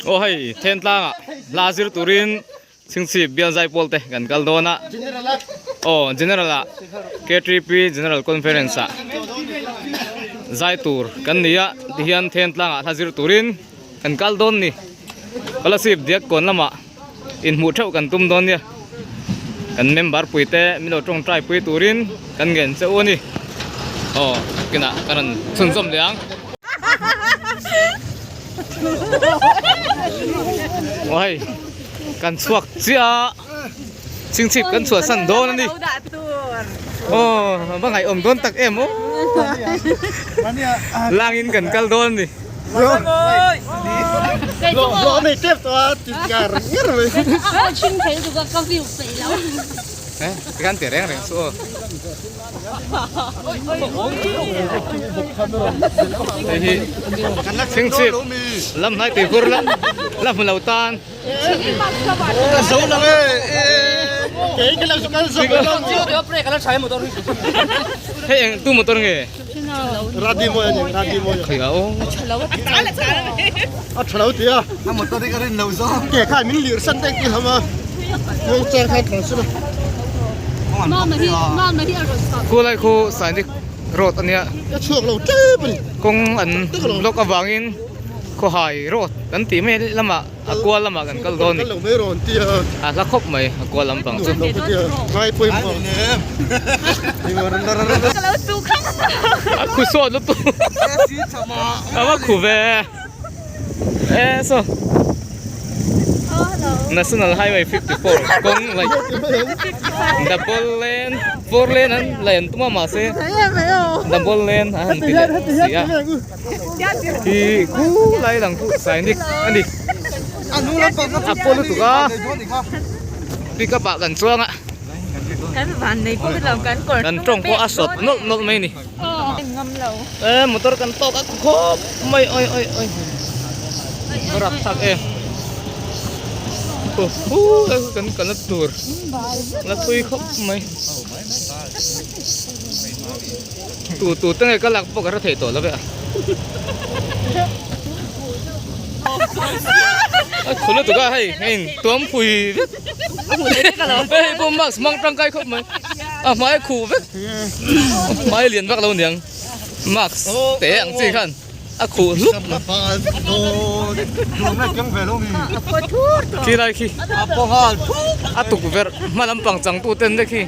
Aw hei Thentlang ah hla zir turin Chhingchhip bial zaipawl te kan kal dawn a. Aw General ah KTP General Conference ah zai tur kan ni a tihian Thentlang ah hla zir turin kan kal dawn ni. Kolasib diak kawn lamah inhmuh theuh kan tum dawn nia. Kan member pui te min lo tawngtai pui turin kan ngen che u a ni. Aw kinah ka rawn chhunzawm leh ang. Aw hei kan chhuak chiah a chhingchhip kan chhuahsan dawn a ni. Aw va ngaihawm dawn tak em aw. Langin kan kal dawn a ni. Tikhan tih reng reng chu aw. Hei hi chhingchhip lam hnai tuikhur la hmu lo tan. Hei eng tu motor nge? Khawiah aw. Khulai khu Sainik road a nia kawng an block avangin Khawhai road kan tih mai lamah a kual lamah kan kal dawn a ni a hla khawp mai a kual lampang chu. A khu sawt lutuk a va khu ve e saw National Highway 54 kawng laih double lane four lane an laih an tum a mahse double lane an han ti leh si a. Hi khu lai lang chu Sainik a ni. A paw lutuk a. Pick up ah kan chuang a. Kan van nei pawh lo kan kawr Kan tawng pawh a sawt nawlh nawlh mai a ni. Ngam lo. E motor kan tawk a khawp mai oi oi oi. A rap thlak em. Hu kan kalna tur la thui khawp mai. Tu tu te nge ka lak pawh ka hre thei tawh lo ve a. A khu lutuk a hei hei in tuam phui vek. Hei pawh mask hmang tangkai khawp mai. A hmai khuh vek. Hmai lian vak lo niang. Mask te ang chi khan a khuh hlup mai. Khi lai khi a tukverh hma lampang changtu ten te khi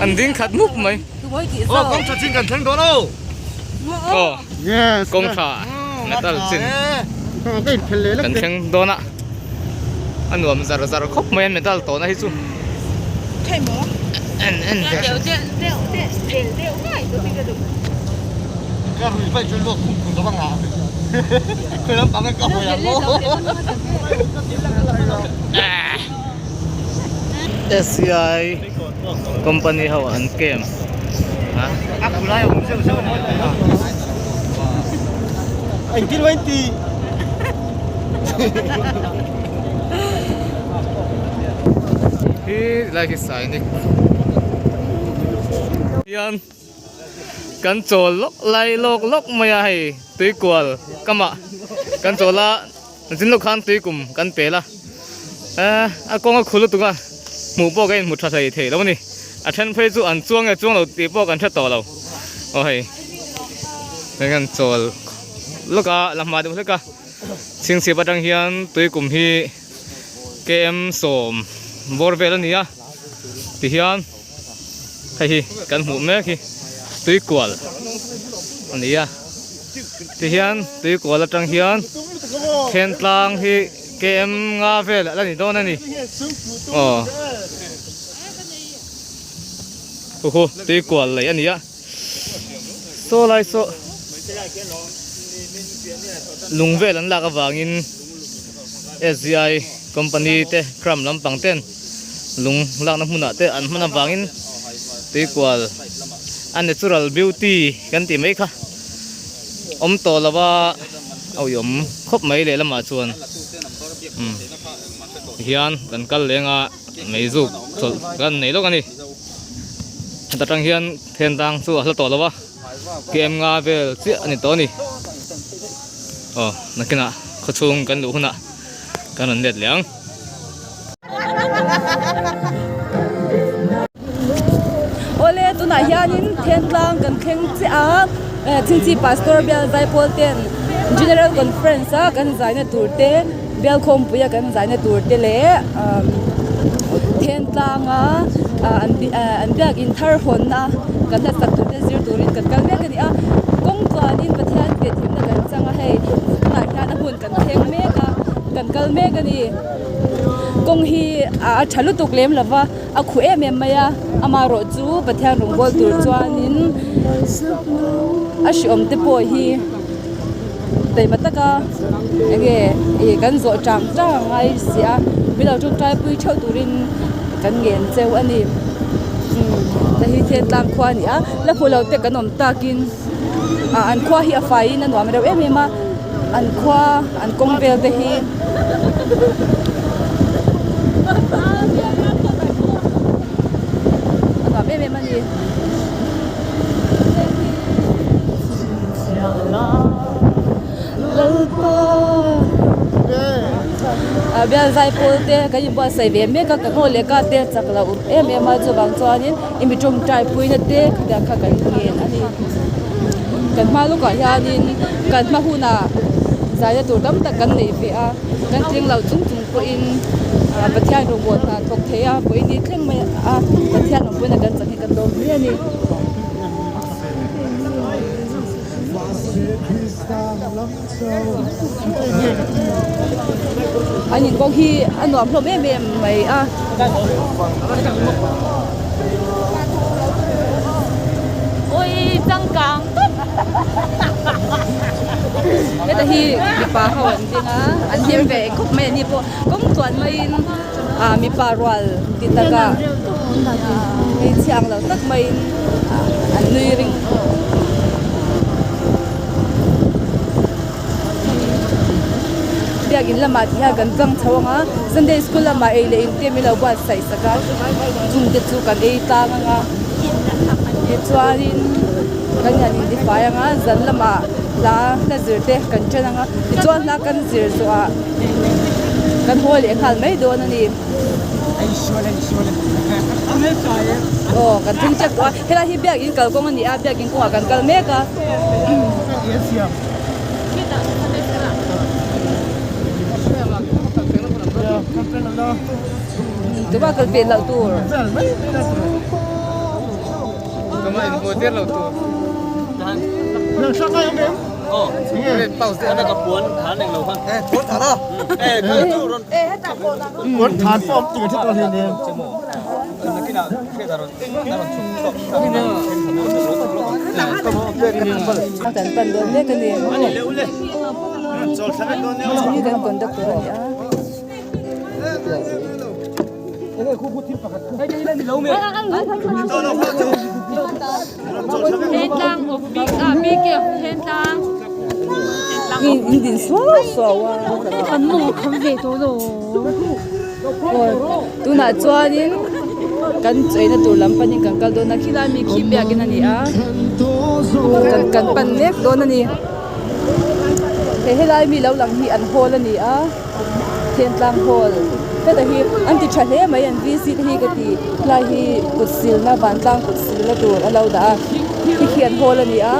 an ding khat mup mai. Aw kawng tha chin kan thleng dawn o. Aw kawng tha metal chin kan thleng dawn a a nuam zar zar khawp mai a metal tawhna hi chu en en ve SCI company ho an camp a. Hi lai hi Sainik hian kan chawl lawk lai lawk lawk mai a hei tuikual kamah kan chawl a. Zin lawk khan tui kum kan pel a, eh a kawng a khu lutuk a, hmuh pawh ka inhmu tha thei thei lo a ni. A then phei chu an chuang nge chuang lo tih pawh kan hre tawh lo. Aw hei, hei kan chawl lawk a, la hma deuh hlek a, chhingchhip atang hian tui kum hi km 10 bawr vel a ni a, tihian hei hi kan hmuh mek hi tui kual a ni a. Tihian tuikual atang hian Thentlang hi km nga vel a la ni dawn a ni. Aw. Hu hu tuikual lei a ni a. Saw lai saw lung vel an lak avangin SGI company te cram lampang ten lung lakna hmunah te an hman avangin tuikual a natural beauty kan tih mai kha awm tawh lo a a uiawm khawp mai lehlamah chuan umm hian kan kal leng a meizuk chawlh kan nei lawk a ni heta tang hian then tang chu a hla tawh lo a km nga vel chiah a ni tawh a ni aw nakinah khawchhung kan luh hunah. kan rawn let leh ang. Awle tunah hianin Thentlang kan thleng chiah a Chingchi Pastor bial Zaipawl ten General Conference a kan zaina tur te bial khawmpui a kan zaina tur te leh Thentlang a an biakin thar hawnna kan hla sak tur te zir turin kan kal mek a ni a kawng chuanin Pathian pianthimna kan chang a hei tunah hian a hmun kan thleng mek a kan kal mek a ni. Kawng hi a tha lutuk lem lo va a khuh em em mai a amaherawh chu Pathian rawngbâwl tur chuanin a hreawm te pawh hi taima taka eng nge ih kan zawh chang chang a ngai si a min lo tawngtai pui theuh turin kan ngen cheu a ni umm hei hi Thentlang khua a ni a la hmu lo te kan awm takin ah an khua hi a faiin a nuam reuh em em a an khua an kawng vel te hi a nuam em em a ni. Ah bial zaipawl te kan inbuatsaih ve mek a ka ngaw leh ka te chak loh em em a chuvang chuanin i mi tawngtai puina te khatiang kha kan ngen a ni kan hma lawkah hianin kan hma hunah zaina tur tam tak kan neih ve a kan tling lo chung chung pawhin ah Pathian rawngbâwl hna thawk thei a pawhin thleng mai a Pathian rawngbâwlna kan chak hi kan lawm hle a ni. An in kawng hi a nuam hlawm em em mai a. Heta hi mipa ho an ding a an hlim ve khawp mai a ni pawh kawng tluan maiin ah mipa rual ti taka hmeichhia ang lo tak maiin an nui ring. Biakin lamah ti hian kan tlang chho ang a Sunday school lamah ei leh in te min lo buatsaih sak a chung te chu kan ei tlang ang a tichuanin kan han indifai ang a zan lamah hla hla zir te kan ṭan ang a tichuan hla kan zir zawhah kan haw leh nghal mai dawn a ni aw kan thing tep tawh a helai hi biakin kalkawng a ni a biakin kawngah kan kal mek a. Tuma kal pet loh tur. Tuma in hmuh tir loh tur. Kan pan dawn mek a ni. Hi kan conductor a ni a. In din suau suau a. Tunah chuanin kan chaina tur lam panin kan kal dawn a khilai mi khi biakin a ni a kan kan pan mek dawn a ni he helai mi lo lang hi an hall a ni a Thentlang hall heta hi an ti tha hle mai an VC te hi ka ti helai hi kut silna vantlang kut silna tur a lo dah a khi khi an hall a ni a.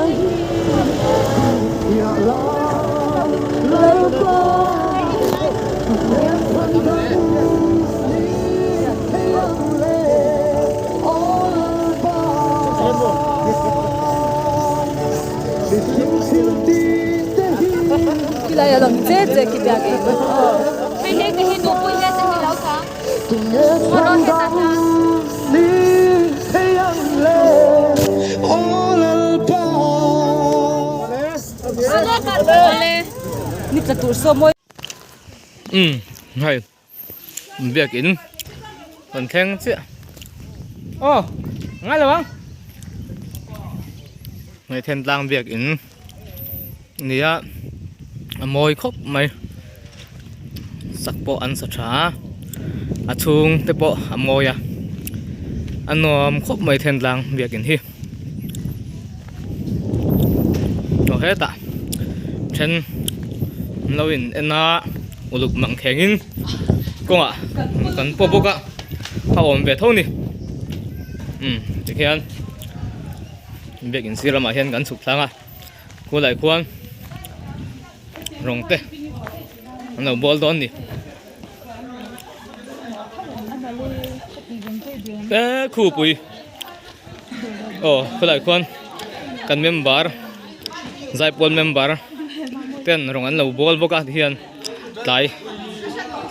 Khilai a lang che che khi biak in aw. Ni tla tur saw mawi. Umm hei biakin kan thleng chiah aw ngai lo ang hei Thentlang biakin nia a mawi khawp mai sak pawh an sa tha a a chhung te pawh a mawi a a nuam khawp mai Thentlang biakin hi. Aw hetah then an lo in en a. Uluk mang khengin kawngah kan pawh bawk a a awm ve tho ni umm tikhian biakin sir lamah hian kan chhuk tlang a khulai khuan rawng te an lo bawl dawn ni e khupui aw khulai khuan kan member zaipawl member ten rawng an lo bawl bawk a tihian tlai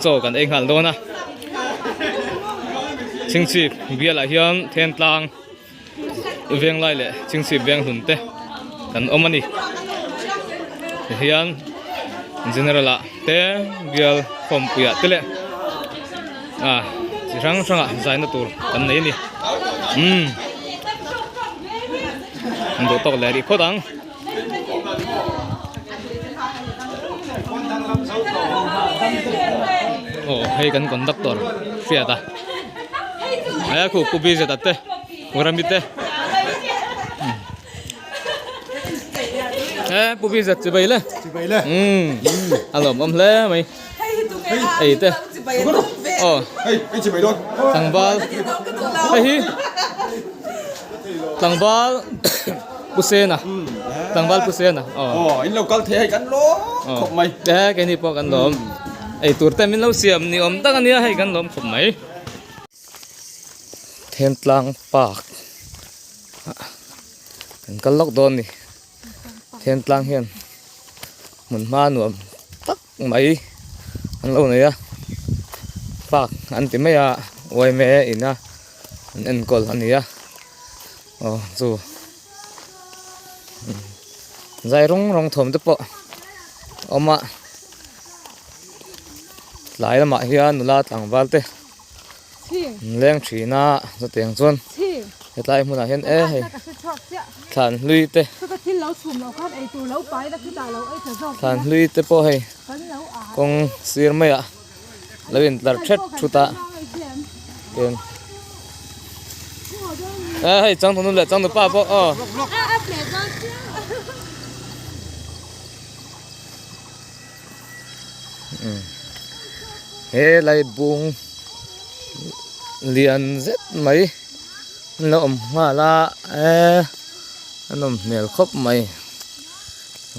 chaw kan ei nghal dawn a chingchip bialah hian thentlang venglai leh chingchip veng hlun te kan awm a ni tihian general ah te bial khawmpui ah te leh ah chi hrang hrang ah zaina tur kan nei a ni umm an duh tawk leh rih phawt ang. Aw hei kan conductor hriat a aia khu pu bz a te Rami te e pu bz chibai le chibai le um a lawm awm hle mai ei te aw hei hei chibai dawn tlangval hei hi Tlangval Pu Sena Tlangval Pu Sena aw aw in lo kal thei hei kan lawm khawp mai e keini pawh kan lawm ei tur te min lo siam ni awm tak ania hei kan lawm khawp mai Thentlang park kan kal lawk dawn ni Thentlang hian hmun hma nuam tak mai an lo nei a park an ti mai a yma in a an enkawl a ni a aw chu zai rawng rawng thawm te pawh a awm a tlai lamah hian nula tlangval te an leng thin a chutiang chuan hetlai hmunah hian e hei thlan hlui te thlan hlui te pawh hei kawng sir maiah. Lo in tlar thet thut a tin a hei changtunu leh changtupa pawh aw he lai bung lian zet mai an lo awm nghal a e a nawm hmel khawp mai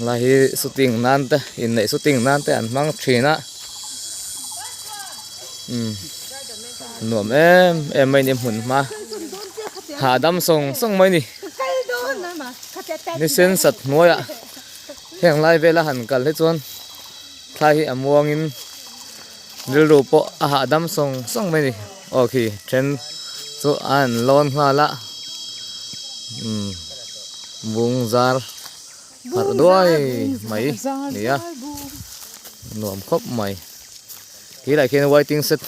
lai hi shooting nan te inneih shooting nan te an hmang thin a umm nuam em em mai ni hmun hma hahdam sawng sawng mai ni ni sen sat hnuaiah heng lai vela han kal hi chuan thlai hi a muangin rilru pawh a hahdam sawng sawng mai ni aw khi then chu a han lawn nghal a umm bung zar harh duai mai a ni a nuam khawp mai tilai khian waiting shed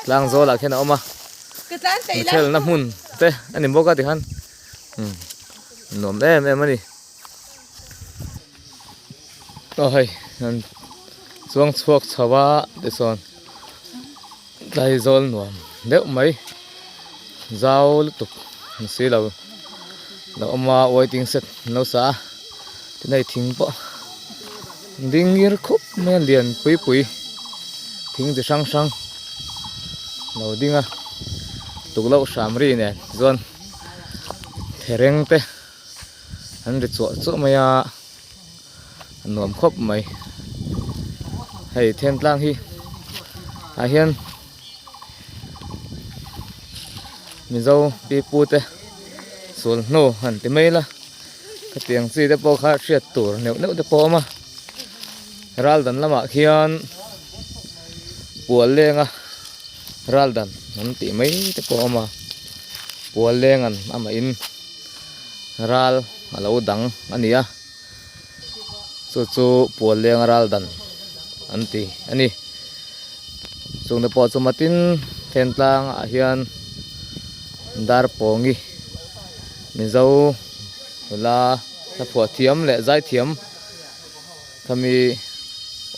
tlang zawlah khian a awm a inthelna hmun te a ni bawk a tikhan umm nuam em em a ni. Aw hei an chuang chhuak chho a tichuan tlaizawl nuam deuh mai zau lutuk ni si lo lo awm a waiting shed an lo sa a tin hei thing pawh ding ngir khup mai a lian pui pui thing chi hrang hrang lo ding a tukloh hram ri nen chuan thereng te. An ri chuah chuah mai a a nuam khawp mai hei thentlang hi ah hian mizo pipu te sul hnu han ti mai ila khatiang chi te pawh kha hriat tur neuh neuh te pawh a awm a ral dan lamah khian pual lenga ral dan an tih mai te pawh a awm a pual leng an amah in. Ral a lo dang a ni a chu chu pual leng a ral dan an ti a ni chung te pawh chu matin then tlang ah hian darpawngi mizo nula hla phuah thiam leh zai thiam khami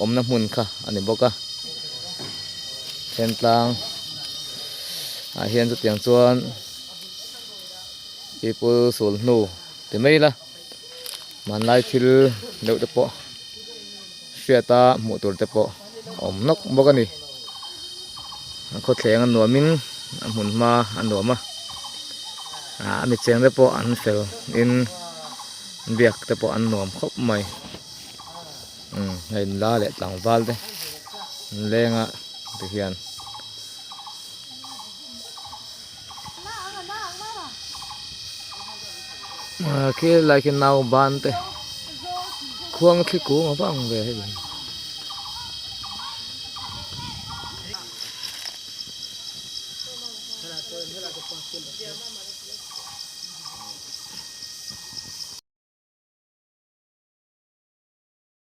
awmna hmun kha a ni bawk a then tlang ah hian chutiang chuan. People sul hnu ti mai ila hmanlai thil deuh te pawh hriat a hmuh tur te pawh awm nawk bawk a ni a khawthleng a nuam in a hmun hma a nuam a ah a mi cheng te pawh an fel in biak te pawh an nuam khawp mai umm hei nula leh tlangval te an leng a tihian. Ah khi lai khi nau ban te khuang thli kung a va ang ve hei.